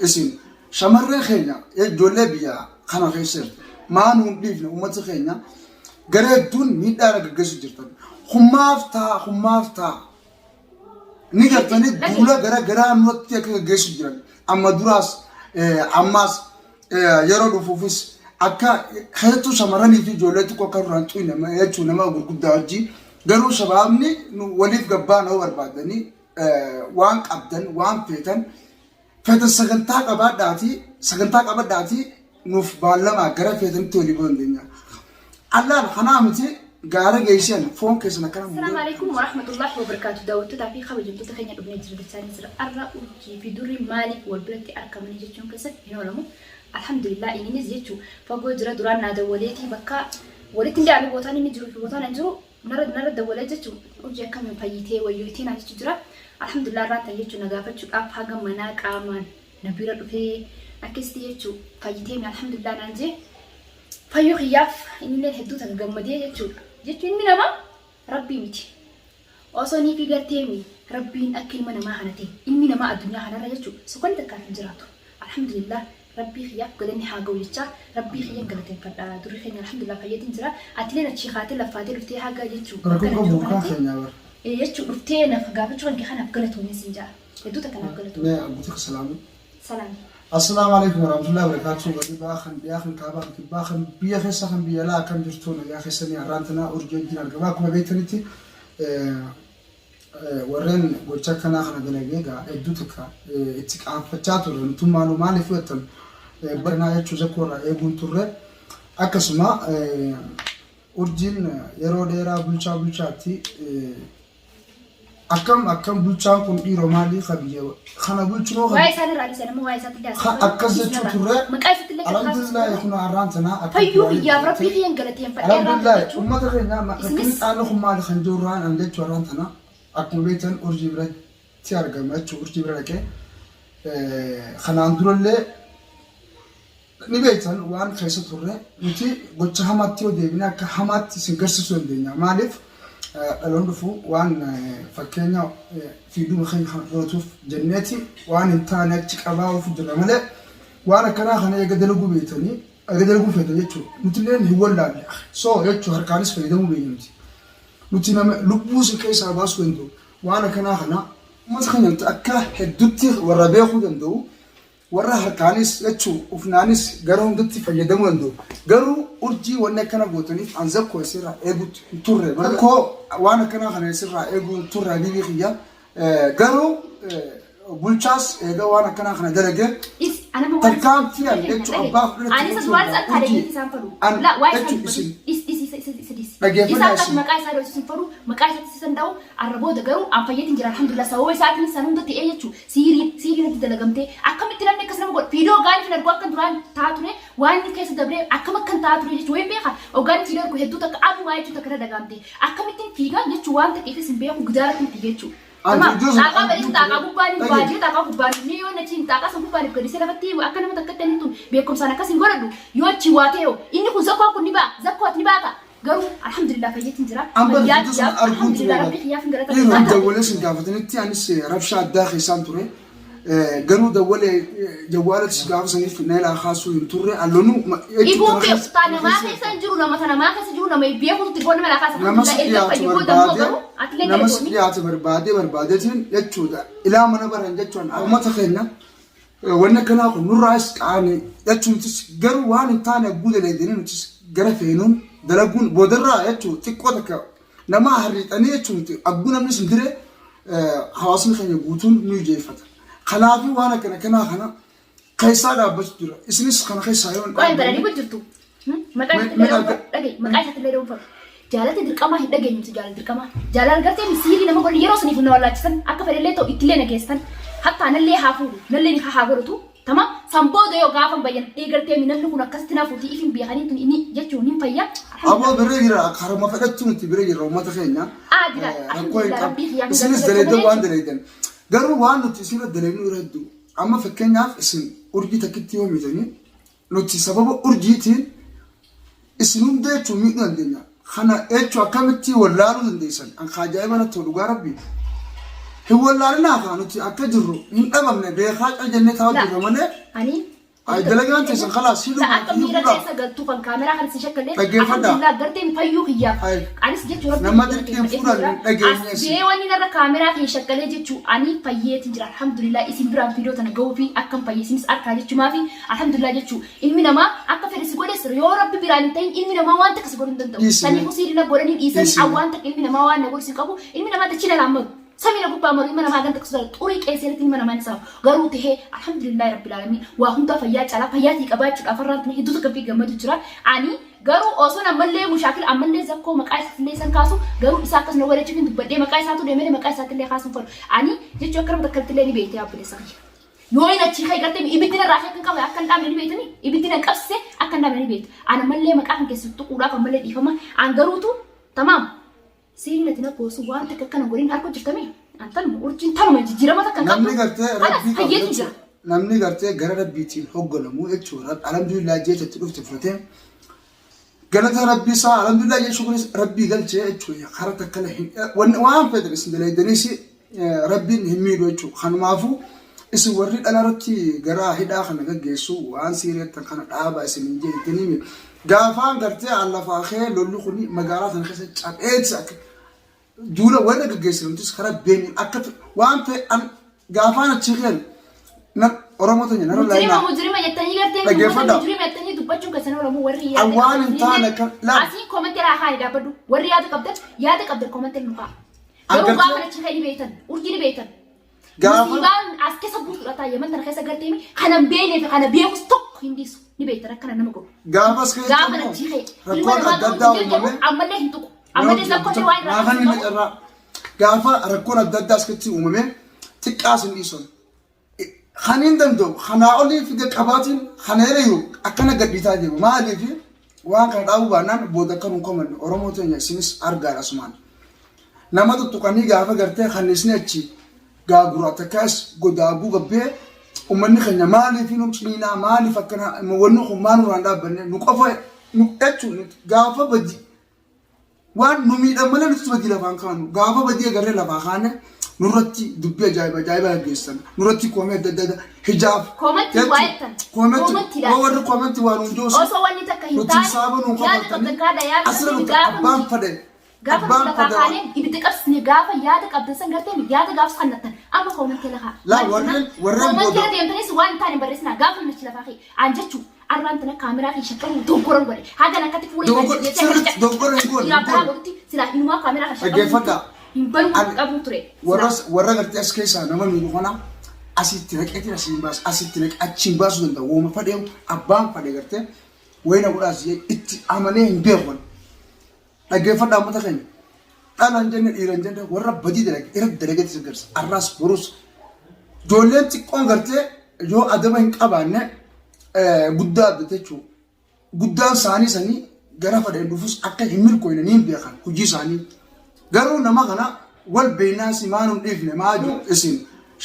Isin shamarree keenya ijoollee biyya kana keessa jirtu maa nuun dhiifne? Uummata keenya gara hedduun miidhaa irra gaggeessu jirtan. Hummaaf ta'a, hummaaf ta'a. Ni gartanii duula gara garaa nurratti akka gaggeessu jiran. Amma duraas ammaas yeroo dhufuufis akka keessattuu shamarranii fi ijoollee xiqqoo akka duraan xuyne jechuun nama gurguddaa wajjin garuu shabaabni waliif gabbaa nama barbaadanii waan qabdan waan feetan feetan sagantaa qabaadhaatii sagantaa qabadhaatii nuuf baallamaa gara feetanitti walii bahuu dandeenya. Allaan kanaa miti gaara geessan foon keessan akkana Assalamu alaikum warahmatullahi wabarakatuh. Daawwattootaa fi kabajamtoota keenya dhufnee jira dachaanii jira. Arra urjii fi durri maaliif wal biratti argamanii jechuun keessan hin oolamu. Alhamdulillah inninis jechuu fagoo jira duraan naa dawwaleetii bakka walitti hin dhiyaannu bootaan inni jiru fi bootaan an jiru narra narra dawwalee jechuu urjii akkamiin fayyitee wayyooytee naa jechuu jira. Alhamdulillah irraan tan jechuu na gaafachuudhaaf haga manaa qaamaan na bira dhufee akkasitti jechuu fayyitee mi alhamdulillah naan jee fayyuu kiyyaaf innilleen hedduu takka gammadee jechuudha. Jechuun ilmi namaa rabbii miti. Osoo nii fi gartee mi rabbiin akka ilma namaa kana ta'e ilmi namaa addunyaa kanarra jechuudha sokoonni takkaaf hin jiraatu. Alhamdulillah rabbii kiyyaaf galanni haa ga'u jechaa rabbii kiyyan galateeffadha. Durri keenya alhamdulillah fayyatiin jira. Atileen achii kaatee laffaatee dhuftee haga jechuu Rakkoo bakka qabu jiru kan kanatti keenyaa bara. jechuu dhuftee naaf gaafachuu kan kee kanaaf galatoomi siin ja'a. Hedduu takka naaf galatoomi. Mee abbootii salaamii. Salaami. Assalaamu alaikum warahmatullahi wabarakatuh. Warri ba'aa kan dhiyaa kan kaabaa kan kibbaa kan biyya keessa kan biyya alaa akkam jirtu? Nagaa keessanii? Har'aan tanaa urjii wajjin argama. Akkuma beektanitti warreen gocha akkanaa kana dalagee egaa hedduu takka itti qaanfachaa turre. Nutummaanuu maaliif fudhattan banaa jechuu zakkoo irraa eeguun turre. Akkasuma urjiin yeroo dheeraa bulchaa bulchaatti akkam akkam bulchaan kun dhiiroo maalii ka biyya kana bulchunoo Waa'ee isaan irraa dhiisan amma waa'ee isaatti illee ka akkas jechuu turre. Maqaa isaatti illee kan kaasu Alhamdulillahi kun har'aan tanaa akka Fayyuu duraanii kiyyaaf jirti. rabbii kiyyan galateeffadhee irraa Alhamdulillahi jechuun ummata keenya Isinis- rakkinni xaanni kun maali kan jiru irraan an jechuu har'aan tana akkuma beektan urjii biratti argama jechuu urjii bira dhaqee kanaan durallee ni beektan waan keessa turre. Nuti gocha hamaatti yoo deebine akka hamaatti isin garsiisuu dandeenya. Maaliif dhaloon dhufu waan fakkeenya fiiduma keenya kan fudhatuuf jenneeti waan hin taane achi qabaa of jirra malee waan akkanaa kana eega dalaguu beektanii eega dalaguu feetan jechuudha. Nuti illee hin wallaalle. So jechuun harkaanis fayyadamuu beekna nuti. Nuti nama lubbuu isin keessaa baasuu danda'u. Waan akkanaa kana uummata keenya nuti akka hedduutti warra beekuu danda'u warra harkaanis jechuu ufnaanis gara hundatti fayyadamuu danda'u. Garuu urjii wanni akkana gootaniif an zakkoo isirraa eegutti hin turre. Zakkoo waan akkanaa kana isirraa eeguu hin turre habiibii kiyya. Garuu bulchaas eega waan akkanaa kana dalage Is anama waan tarkaanfii an jechuu abbaa fudhatti Ani isa gochuu duraan danda'a. akka Urjii adeemsi isaan fadhu. an La waa'ee jechuu isaa isin dhis dhis isa isa isa dhis. Dhaggeeffadhaa Isa akkas isin. maqaa isaa dho'isu hin fadhu maqaa isaatti isa danda'u arra booda garuu an fayyatiin jira alhamdulillah sababa isaatiin san hunda ta'ee jechuu Siiriin siiriin itti dalagamtee akkamitti namni akkas nama godha viidiyoo gaariif hin argu akka duraan ta'aa ture waan inni keessa dabree akkam akkan ta'aa ture jechuun wayin beeka ogaan viidiyoo argu hedduu takka adumaa jechuun takka irra dagaamte akkamittiin fiigaa jechuun waan takka ifis hin beeku gidaaratti hin fiiga jechuun. An Tamaam viidiyoo sana xaaqaa arguu badiin xaaqaa ture. gubbaan hin Dhagee. baadiyyaa xaaqaa gubbaan mee yoo nachi hin xaaqaa san gubbaan gadisee lafatti akka nama takkatti ani tun beekumsaan akkas hin godhadhu yoo achi waa ta'e inni kun zakkoon kun ni ba'a zakkoo ati ni baata garuu alhamdulillah fayyatiin jira An bar fayyaa viidiyoo sana kiyyaaf arguun ture alhamdulillah bar. rabbii kiyyaaf hin galata Dhiiroo dawwalee sin gaafatanitti anis rabshaa addaa keessaan ture. Garuu dawwalee jawwaalatis gaafa saniif na ilaa kaasuu hin turre. Allonuu Dhibuu beektaa namaa keessa hin jiru nama namaa keessa jiru nama beekutu xiqqoo nama lafaa isa Nama si erga dhiyaatu fayyi booda immoo barbaadee garuu atilee nama si galatoomi. dhiyaatu barbaadee barbaadeetiin jechuudha. Ilaa mana baran jechuun uummata keenya wanni akkanaa kun nurraas qaanii jechuun nutis garuu waan hin taane agguu dalaydanii nutis gara feenuun dalaguun boodarraa jechuun xiqqoo takka nama harriixanii jechuun nuti agguu namni sin dire hawaasni keenya guutuun nu ijeeffata. Kanaafuu waan akkana kanaa kana keessaa dhaabbatu jira. Isinis kana keessaa yoo hin Qo'een kana dhaabbanne dhibu jirtu. Maqaa isaatti Mee illee arga. dhaga'i. Maqaa isaatti illee dhuunfatu. Jaalala dirqamaa hin dhageenyu miti jaalala dirqamaa. Jaalala gartee siirrii nama godhan yeroo saniif na wallaalchisan akka fedhallee ta'u ittillee na geessan. Hattaa nallee haa fuudhu nallee ni haa godhatu. Tama san booda yoo gaafa bayyanadhee gartee namni kun akkasitti na fuuti ifin beekanii tun inni jechuun hin fayya. Aboo bira jira karuma fedhattu nuti bira jirra uummata keenya. Aa jira. Rakkoo hin Alhamdulillah qabu. rabbii kiyyaa Isinis dalaydan waan dalaydan. Garuu waan nuti isinirra dalaynu irra hedduu. Amma fakkeenyaaf isin urjii takkitti yoo miitanii nuti sababa urjiitiin isin hunda jechuun miidhuu dandeenya. Kana jechuun akkamitti wallaaluu dandeessan? An ka ajaa'iba natti ta'u dhugaa rabbi. Hin wallaalinaa kaa nuti akka jirru hin dhabamne beekaa cal jennee taa'u Laa. jirra malee. Ani Ay, dalagaan teessan khalaas hidhuu La akka miira hiikuudha. keessa galtuu kan kaameraa kan si shakkalee Dhaggeeffadhaa. alhamdulillah gartee fayyuu kiyyaaf. Ay. Anis jechuu rabbi Nama kiyya dirqiin galateeffadhee fuudhan jira. hin dhageenye As isin. bee wanni narra kaameraa kiyya shakkalee jechuu ani fayyeetiin jira alhamdulillah isin biraan viidiyoo tana gahuu fi akkam fayye isinis arkaa jechumaafi alhamdulillah jechuu ilmi namaa akka fedhe si godhes yoo rabbi biraan hin ta'in ilmi namaa waan takka si godhuu hin danda'u. Dhiisi. Saniifuu siidina godhanii dhiisanii Dhiisi. waan takka ilmi namaa waan na godhu si qabu ilmi namaa dachii lalaan maru. Samii na gubbaa maru ilma namaa ganta sodaatu xurii qeesseeratti ilma namaa ni saamu. Garuu tahee alhamdulillahi rabbil aalamiin waa hundaa fayyaa caalaa fayyaa tii qabaachuudhaaf har'aan tana hedduu takka fi gammadu jira. Ani garuu osoon ammallee mushaakila ammallee zakkoo maqaa isaatillee isan kaasu garuu isaa akkas na godhachuuf hin dubbadhee maqaa isaatu deemee maqaa isaatillee kaasuun fadhu. Ani jechuu akka nama takkaltillee ni beekte obboleessa kiyya. Yoo inni achii ka'e gartee ibiddi narraa ka'e kan qabe akka hin dhaabne ni beektanii ibiddi na qabsise akka hin dhaabne ni beektu. Ani ammallee maqaa kan keessatti tuquudhaaf ammallee dhiifama. An garuutu tamaam. Siiriin ati na boosu waan takka akkana godhin harka jirtami. An tanuma urjiin tanuma jijjiirama takka hin qabdu. Namni gartee Kanas rabbii qabu fayyeetu jechuudha. jira. Namni gartee gara rabbiitiin hogganamu jechuudha. Alhamdulillah jecha itti dhufte fudhatee galata rabbii isaa alhamdulillah jechuu kunis rabbii galchee jechuudha. Karaa takka illee hin wanni waan feetan isin dalaydaniis rabbiin hin miidhu jechuudha. Kanumaafuu isin warri dhala irratti gara hidhaa kana gaggeessu waan siireettan kana dhaaba isin hin jeettanii gaafaan gartee allafaa kee lolli kun magaalaa sana keessa capheeti akka duula warra gaggeessanuttis karaa beeknu akka waan ta'e an gaafaan achi keen na Oromoo tanya narra Mujrima laayinaa mujrima jettanii gartee uummata Dhaggeeffadhaa. mujrima jettanii dubbachuun keessan Oromoo warri An waan hin taane kan laal. Asii komentii irraa haa dhaabbadhu. Warri yaada qabdan yaada qabdan komentii nu ka'a. An Garuu gartee- gaafa achi ka'e ni beektan urjii ni beektan. Gaafa- Musiibaan as keessa buutuudha ta'a Yemen tana keessa gartee kana hin beeknee fi kana beekus tokko hin dhiisu ni beektan akkana nama godhu. Gaafas keessa Gaafa immoo achi ka'e ilma rakkoon namaa adda addaa ta'uu hin uumame ammallee hin tuqu. Ammallee zakkoon waan irraa Gaafa inni qabu. carraa gaafa rakkoon adda addaa as keessatti uumame xiqqaas hin dhiisan. Kan hin danda'u kanaa olii fide qabaatiin kana hiriyu akkana gadhiitaa deema. Maaliif waan kana dhaabuu baannaan booda akka nuun komanne Oromoo teenya isinis argaadha asumaan. Nama tuttuqanii gaafa gartee kannisni achi gaagura takkaas godaaguu gabbee uummanni keenya maaliif nu ciniinaa maaliif akkana wanni kun maa nurraan dhaabbanne nu qofa nu jechuun gaafa badi waan nu miidhan malee nuti badii lafaan kaanu gaafa badii agarree lafaa kaane nurratti dubbii ajaa'iba ajaa'ibaa gaggeessan nurratti koomee adda addaa hijaab Koomantii waa jettan. koomantii Koomantiidhaan. waa warri koomantii waan hunduu Osoo wanni takka hin nuti taane saaba nuun yaada qabdan kaadha yaada asirra qabdan nuti gaafa abbaan nuti fadhe gaafa nuti abbaan lafaa fadhe kaanee ibidda qabsine gaafa yaada qabdan san gartee yaada gaafas kan nattan amma koomantii lafaa. Laa, warreen Koomantii booda- deemtanis waan hin taane barreessinaa gaafa nuti lafaa ka'e an jechuu arraan tana kaameraa kee shakkaluu doggoran godhe hagan akkatti fuula Sirriitti dogoggora hin goone, hin goone. godhutti silaa inumaa kaameraa kan Dhaggeeffadhaa. hin banuu Ani- qabu ture. warra warra gartee as keessaa nama miidhu kana asitti naqeetiin asiin baasu asitti naqe achiin baasuu danda'a wooma fadhee abbaan fadhe gartee wayina godhaas jee itti amanee hin beeku. Dhaggeeffadhaa uummata keenya. Dhala hin jenne dhiira hin jenne warra badii dalage irratti dalageetti si garsa arraas borus. Ijoolleen xiqqoon gartee yoo adaba hin qabaanne guddaa abdate jechuudha. Guddaan isaanii sanii gara fadheen dhufus akka hin milkooyne ni hin beekan hojii isaanii. Garuu nama kana wal beeknaa si maa nun dhiifne maa jiru isin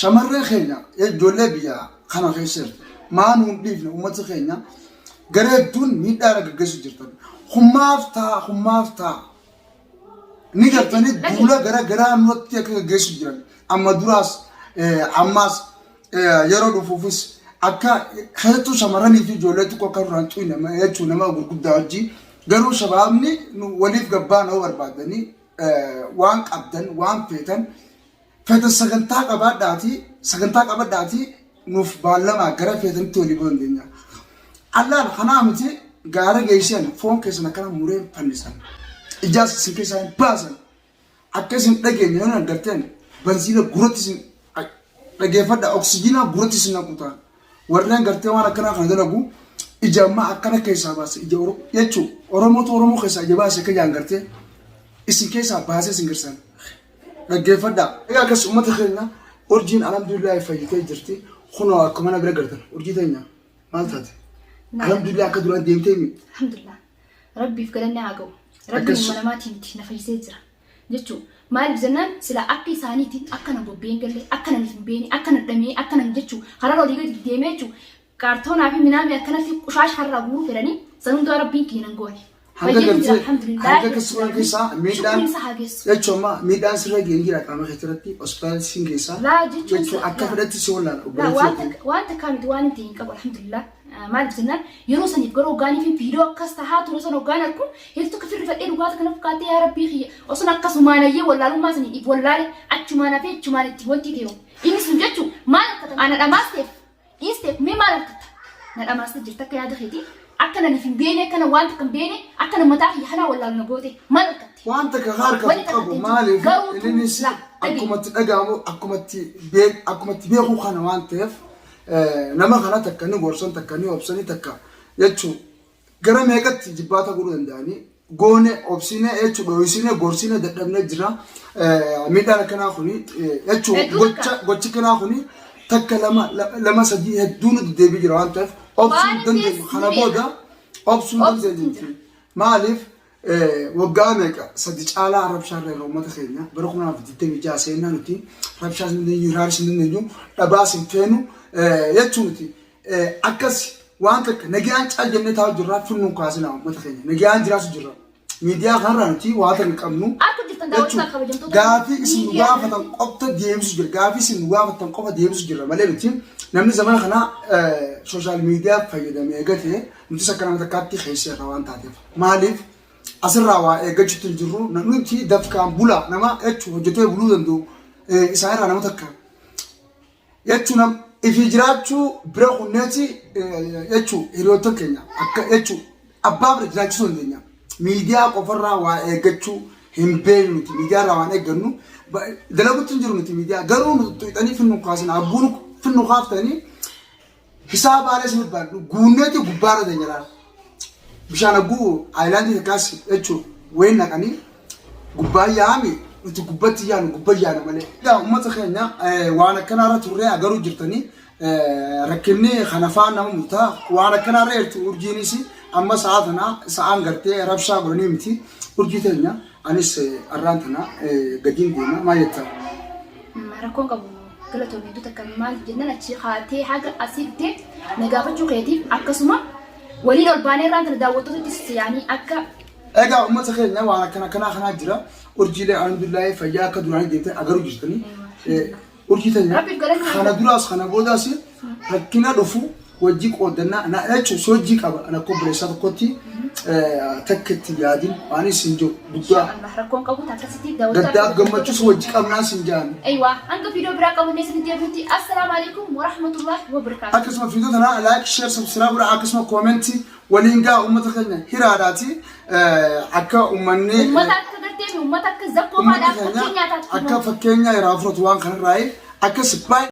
shamarree keenya ijoollee biyya kana keessa jirtu maa nun dhiifne uummata keenya gara hedduun miidhaa irra gaggeessu jirtan. Hummaaf ta'a hummaaf ta'a. Ni gartanii duula gara garaa nurratti akka gaggeessu jiran. Amma duraas ammaas yeroo dhufuufis akka keessattuu shamarranii fi ijoollee xiqqoo akka duraan xuqne jechuun nama gurguddaa wajjin garuu shabaabni nu waliif gabbaa nama barbaadanii waan qabdan waan feetan feetan sagantaa qabaadhaatii sagantaa qabadhaatii nuuf baallamaa gara feetanitti walii bahuu dandeenya. Allaan kanaa miti gaara geessan foon keessan akkana mureen fannisan. Ijaas isin keessaa hin baasan. Akka isin dhageenye yoo agarteen bansiila gurratti isin dhageeffadha oksijiinaa gurratti isin naqutaan. Warreen gartee waan akkanaa kana dalagu ija ammaa akkana keessaa baase ija Oromoo jechuun Oromootu Oromoo keessaa ija baase akka jaan gartee isin keessaa baasee isin garsan. Dhaggeeffadhaa. Egaa akkas uummata keenya urjiin alhamdulillah fayyitee jirti. Kunoo akkuma na bira gartan urjii teenya maal taate? Alhamdulillah akka duraan deemtee mi? Alhamdulillah. Rabbiif galanni haa ga'u. Rabbiin ilma namaatii miti na fayyisee jira. Jechuun maaliif jennaan sila akka isaaniitiin akka na bobbeen galle akka na hin beene akka na dhamee akka na jechuu karaa olii gadi deemee jechuu kaartoonaa fi minaamii akkanatti qushaasha harraa guuruu fedhanii san hundaa rabbiin kiyya nan goone. Hanga Fayyeen jira gartee alhamdulillah. hanga akkasuma keessaa miidhaan Shukriin isa haa geessu. jechuun amma miidhaan sirra ga'ee jira qaama keessatti hospitaala siin geessaa. Laa jechuun Jechuun akka laa. fedhatti si wallaala Laa obboleettii waan keetii. takka waan takkaa miti waan hin qabu alhamdulillah. Maaliif jennaan yeroo saniif garuu hoggaanii fi viidiyoo akkas tahaa ture san hoggaan arku hedduu takka firrifadhee dhugaata kana fakkaatee yaa rabbii kiyya osoo akkasumaan ayyee wallaalummaa sanii if wallaale achumaan hafee achumaan itti wanti ta'e inni sun jechuun maal akka ta'e ana dhamaasteef dhiisteef mee maal argatta na dhamaastee jirta akka yaada keetii akka nan if hin beene akka nan waan takka hin beene akka nan mataa kiyya kanaa wallaalu na goote maal argatte. Waan takka harka Wanti takka qabu hin jiru. maaliif Garuu innis laa, dhaga'i. akkumatti dhaga'amu akkumatti beeku kana waan ta'eef nama kana takka ni gorsan takka ni obsanii takka jechuun gara meeqatti jibbaata godhuu danda'anii goone obsine jechuun dho'isine gorsine dadhabnee jira. Miidhaan akkanaa kuni jechuun Hedduu gocha takka. gochi kanaa kuni takka lama lama sadii hedduu nuti deebii jira waan ta'eef obsuu Waan hin dandeenyu. ta'eef Kana ni booda obsuu hin Obsuutu dandeenyu. jira. Maaliif waggaa meeqa sadi caalaa rabshaa irra uummata keenya bara 2026 seenaa nuti rabshaa hin dandeenyu, hiraaris hin dandeenyu, dhabaas hin feenu jechuun nuti akkas waan takka nagaan caal jennee taa'u jirra finnuun kaasinaa uummata keenya nagaan jiraatu jirra. Miidiyaa kanarraa nuti waa takka hin qabnu. Akka jirtan daawwattoota kabajamtoota Gaafii isin nu miidiyaa gaafatan qofta deebisu jira. Gaafii isin nu gaafatan qofa deebisu jira malee nuti namni zamana kana social media fayyadamee eegatee nutis akka nama takkaatti keessa irra waan taateef. Maaliif asirraa waa eeggachuutti hin jirru nuti dafqaan bulaa nama jechuun hojjetee buluu danda'u isaan irraa nama takka jechuun ifii jiraachuu bira kunneeti jechuun hiriyoottan keenya akka jechuun abbaa bira jiraachisuu dandeenya. Miidiyaa qofarraa waa eeggachuu hin beeknu nuti miidiyaa irraa waan eeggannu dalagutti hin jiru nuti miidiyaa garuu nuti tuqxanii finnu kaasin abbuun finnu kaaftanii hisaabaalee isin barbaadnu guunneeti gubbaarra teenya laala. Bishaan hagguu aayilaandii takkaas jechuun wayin naqanii gubbaa yaami nuti gubbatti yaanu gubba yaana malee. Egaa uummata keenya waan akkanaarra turree agaruu jirtanii rakkinni kana faan nama mutaa waan akkanaarra jirtu urjiinis amma sa'a tana sa'aan gartee rabshaa godhanii miti urjii teenya anis arraan tana gadiin deema maal jettaa? Rakkoon qabu galatoomii hedduu takka maal jennaan achi kaatee haga asii dhuftee na gaafachuu keetiif akkasuma waliin ol baanee irraan tana daawwattootatti yaanii akka Egaa uummata keenya waan akkana akkanaa kanaa jira. Urjiilee alhamdulillahi fayyaa akka duraanii deemtee agaruu jirtanii. Urjii teenya Rabbiif galanni haa kana duraas kana boodaas rakkina dhufu wajji qoodannaa na jechuun si hojii qaba ana akka obboleessaa tokkotti takka itti yaadin waan isin jiru guddaa Allah rakkoon qabu akkasitti daawwattoota gaddaaf gammachuus wajji qabnaa sin jaani. Aywa hanga viidiyoo biraa qabannee isinitti deebinutti assalaamu alaikum warahmatullahi wabarakaatuh. Akkasuma viidiyoo tanaa like, share, subscribe godhaa akkasuma koomentii waliin gaa uummata keenya hiraadhaati akka uummanni Uummata akka gartee uummata akka zakkoo uummanni faadhaaf keenya fakkeenyaa taatu. akka fakkeenya irraa fudhatu waan kanarraa akkas baay'ee.